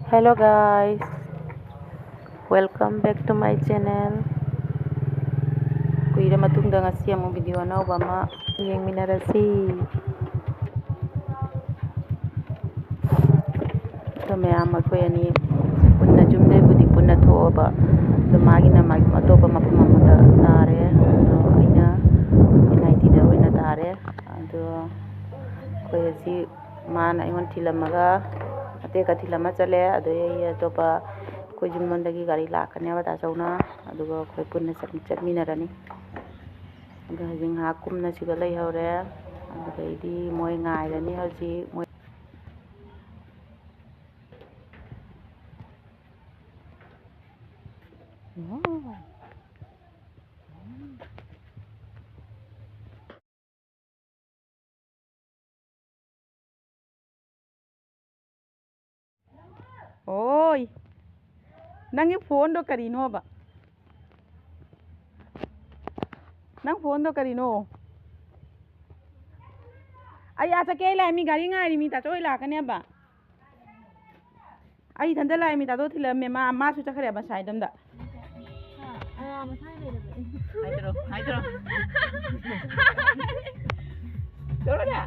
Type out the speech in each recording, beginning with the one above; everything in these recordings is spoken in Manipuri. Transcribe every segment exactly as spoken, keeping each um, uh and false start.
Hello guys, welcome back to my channel. ꯀꯨꯏꯔ ꯃꯇꯨꯡꯗ ꯉꯁꯤ ꯑꯃꯨꯛ video ꯑꯅꯧꯕ ꯑꯃ ꯌꯦꯡꯃꯤꯟꯅꯔꯁꯤ꯫ ꯑꯗꯣ ꯃꯌꯥꯝ ꯑꯩꯈꯣꯏ ꯑꯅꯤ ꯄꯨꯟꯅ ꯌꯨꯝꯗꯩꯕꯨꯗꯤ ꯄꯨꯟꯅ ꯊꯣꯛꯑꯕ, ꯑꯗꯣ ꯃꯥꯒꯤꯅ ꯃꯥꯒꯤ ꯑꯇꯣꯞꯄ ꯃꯐꯝ ꯑꯃꯗ ꯇꯥꯔꯦ꯫ ꯑꯗꯣ ꯑꯩꯅ NITꯗ ꯑꯣꯏꯅ ꯇꯥꯔꯦ꯫ ꯑꯗꯣ ꯑꯩꯈꯣꯏ ꯍꯧꯖꯤꯛ ꯃꯥꯅ ꯑꯩꯉꯣꯟꯗ ꯊꯤꯜꯂꯝꯃꯒ ꯃꯇꯦꯛ ꯈꯔ ꯊꯤꯜꯂꯝꯃ ꯆꯠꯂꯦ꯫ ꯑꯗꯨꯗꯩ ꯑꯩ ꯑꯇꯣꯞꯄ ꯑꯩꯈꯣꯏ ꯌꯨꯝꯂꯣꯝꯗꯒꯤ ꯒꯥꯔꯤ ꯂꯥꯛꯀꯅꯦꯕ ꯗꯥꯆꯧꯅ, ꯑꯗꯨꯒ ꯑꯩꯈꯣꯏ ꯄꯨꯟꯅ ꯆꯠ-, ꯆꯠꯃꯤꯟꯅꯔꯅꯤ꯫ ꯑꯗꯣ ꯍꯧꯖꯤꯛ ꯉꯥꯏꯍꯥꯛ ꯀꯨꯝꯅ ꯁꯤꯗ ꯂꯩꯍꯧꯔꯦ꯫ ꯑꯗꯨꯗꯩꯗꯤ ꯃꯣꯏ ꯉꯥꯏꯔꯅꯤ ꯍꯧꯖꯤꯛ꯫ ꯃꯣꯏ ꯑꯣꯏ, ꯅꯪꯒꯤ phoneꯗꯣ ꯀꯔꯤꯅꯣꯕ? ꯅꯪ phoneꯗꯣ ꯀꯔꯤꯅꯣ? ꯑꯩ ꯑꯥ ꯆꯠꯀꯦ, ꯑꯩ ꯂꯥꯛꯑꯦ, ꯃꯤ ꯒꯥꯔꯤ ꯉꯥꯏꯔꯤ, ꯃꯤ ꯇꯥꯆꯧ ꯍꯣꯏ ꯂꯥꯛꯀꯅꯦꯕ꯫ ꯑꯩ ꯏꯊꯟꯇ ꯂꯥꯛꯑꯦ, ꯃꯤ ꯇꯥꯆꯧ ꯊꯤꯜꯂꯝꯃꯦ, ꯃꯥ, ꯃꯥꯁꯨ ꯆꯠꯈ꯭ꯔꯦ ꯃꯁꯥꯏꯗꯝꯗ꯫ ꯍꯥꯏꯗꯔꯣ, ꯍꯥꯏꯗꯔꯣ꯫ ꯇꯧꯔꯣꯅꯦ꯫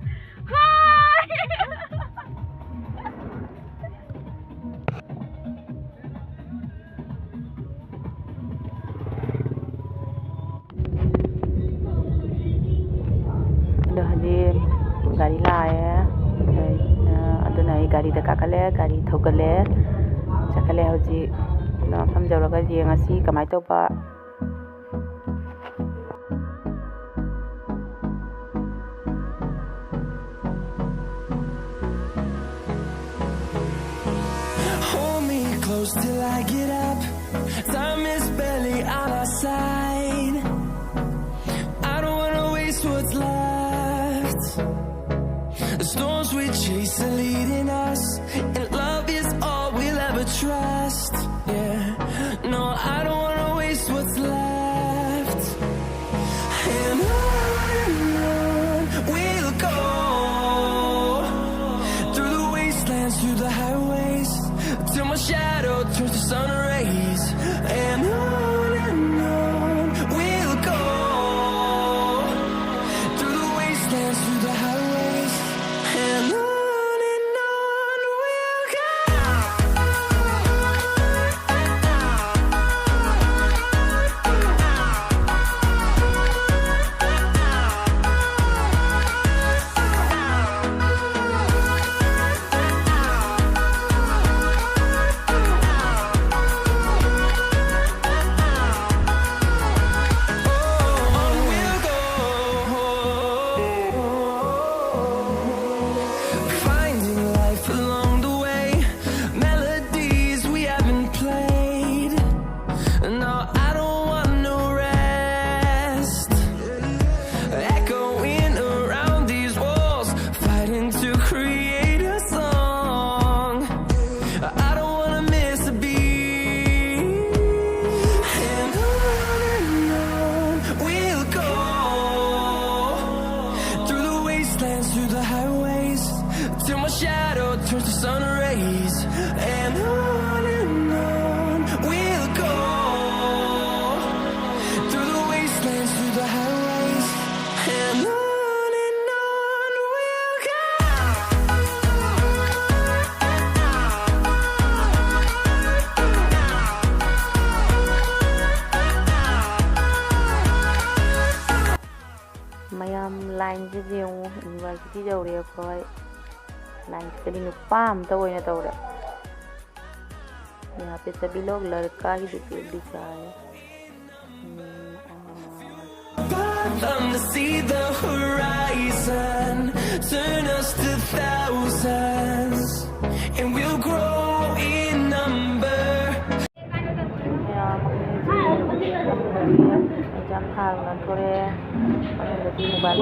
ꯑꯗꯣ ꯍꯧꯖꯤꯛ ꯒꯥꯔꯤ ꯂꯥꯛꯑꯦ꯫ ꯑꯗꯩ, ꯑ, ꯑꯗꯨꯅ ꯑꯩ ꯒꯥꯔꯤꯗ ꯀꯥꯈꯠꯂꯦ, ꯒꯥꯔꯤ ꯊꯧꯒꯠꯂꯦ, ꯆꯠꯈꯠꯂꯦ꯫ ꯍꯧꯖꯤꯛ ꯃꯐꯝ ꯌꯧꯔꯒ ꯌꯦꯡꯉꯁꯤ ꯀꯃꯥꯏꯅ ꯇꯧꯕ꯫ Hold me close till I get up. Time is barely on our side. I don't wanna waste what's left. The storms we chase are leading us, and love is all we'll ever trust. Yeah, no, I don't wanna waste what's left. And on we'll go, through the wastelands, through the highways, To the highways, till my shadow turns to sun rays, and on and on we'll go, through the wastelands, through the highways, and on and on we'll go. ꯃꯌꯥꯝ, ꯂꯥꯏꯟꯁꯤꯗ ꯌꯦꯡꯉꯨ, ꯌꯨꯅꯤꯚꯔꯁꯤꯇꯤ ꯌꯧꯔꯦ ꯑꯩꯈꯣꯏ꯫ ꯂꯥꯏꯟꯁꯤꯗꯗꯤ ꯅꯨꯄꯥ ꯑꯝꯇ ꯑꯣꯏꯅ ꯇꯧꯔꯦ꯫ यहाँ पे सभी लोग लड़का ही दिख-, दिख रहा है। हम्म, और Fathom to see the horizon, turn us to thousands, and we'll grow in number. ꯃꯌꯥꯝ ꯑꯦꯛꯖꯥꯝ ꯊꯥꯔꯨꯅ ꯊꯣꯔꯛꯑꯦ꯫ ꯃꯅꯨꯡꯗꯗꯤ ꯃꯣꯕꯥꯏꯜ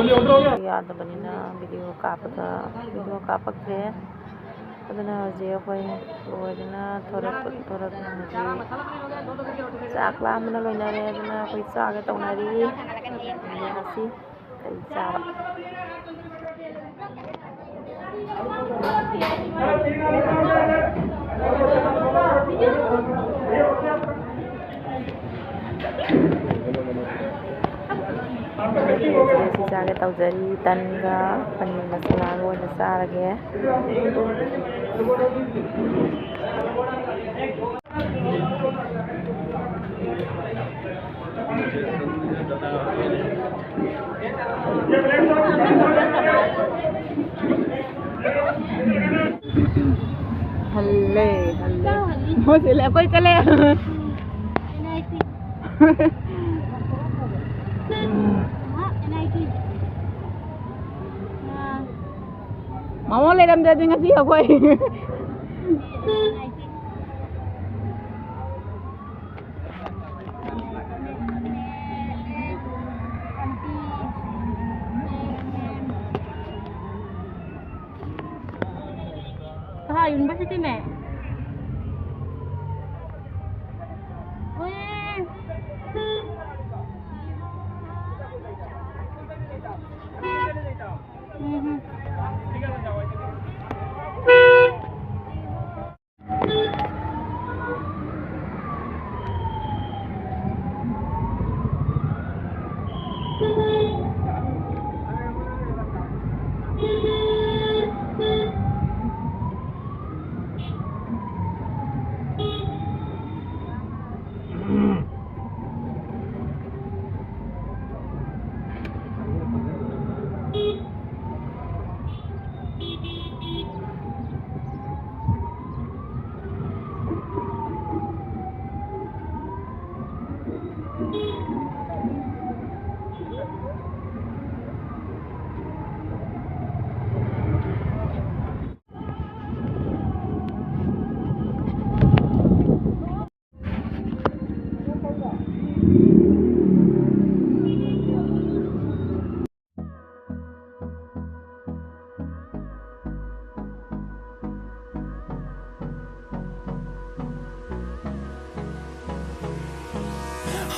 ꯌꯥꯗꯕꯅꯤꯅ ꯚꯤꯗꯤꯑꯣ ꯀꯥꯞꯄꯗ, ꯚꯤꯗꯤꯑꯣ ꯀꯥꯞꯄꯛꯇ꯭ꯔꯦ꯫ ꯑꯗꯨꯅ ꯍꯧꯖꯤꯛ ꯑꯩꯈꯣꯏ ꯂꯣꯏꯗꯅ ꯊꯣꯔꯛꯄ, ꯊꯣꯔꯛꯅ ꯍꯧꯖꯤꯛ ꯆꯥꯛ ꯂꯥꯝꯕꯅ ꯂꯣꯏꯅꯔꯦ꯫ ꯑꯗꯨꯅ ꯑꯩꯈꯣꯏ ꯆꯥꯒꯦ ꯇꯧꯅꯔꯤ꯫ ꯌꯦꯡꯉꯁꯤ ꯀꯩ ꯆꯥꯕ꯫ ꯁꯤ ꯆꯥꯒꯦ ꯇꯧꯖꯔꯤ꯫ ꯇꯟꯒ ꯄꯅꯤꯔ ꯃꯁꯥꯂꯥꯒ ꯑꯣꯏꯅ ꯆꯥꯔꯒꯦ꯫ ꯍꯜꯂꯦ, ꯍꯜꯂꯦ꯫ ꯃꯣꯏꯁꯦ ꯂꯦꯞꯄꯣꯏ ꯆꯠꯂꯦ꯫ ꯃꯃꯣ ꯂꯩꯔꯝꯗ꯭ꯔꯗꯤ ꯉꯁꯤ ꯑꯩꯈꯣꯏ꯫ कहाँ यूनिवर्सिटी में? ओए।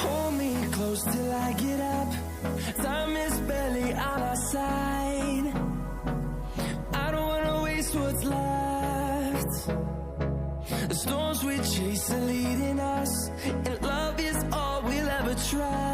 Hold me close till I get up. Time is barely on our side. I don't wanna waste what's left. The storms we chase are leading us, and love is all we'll ever try.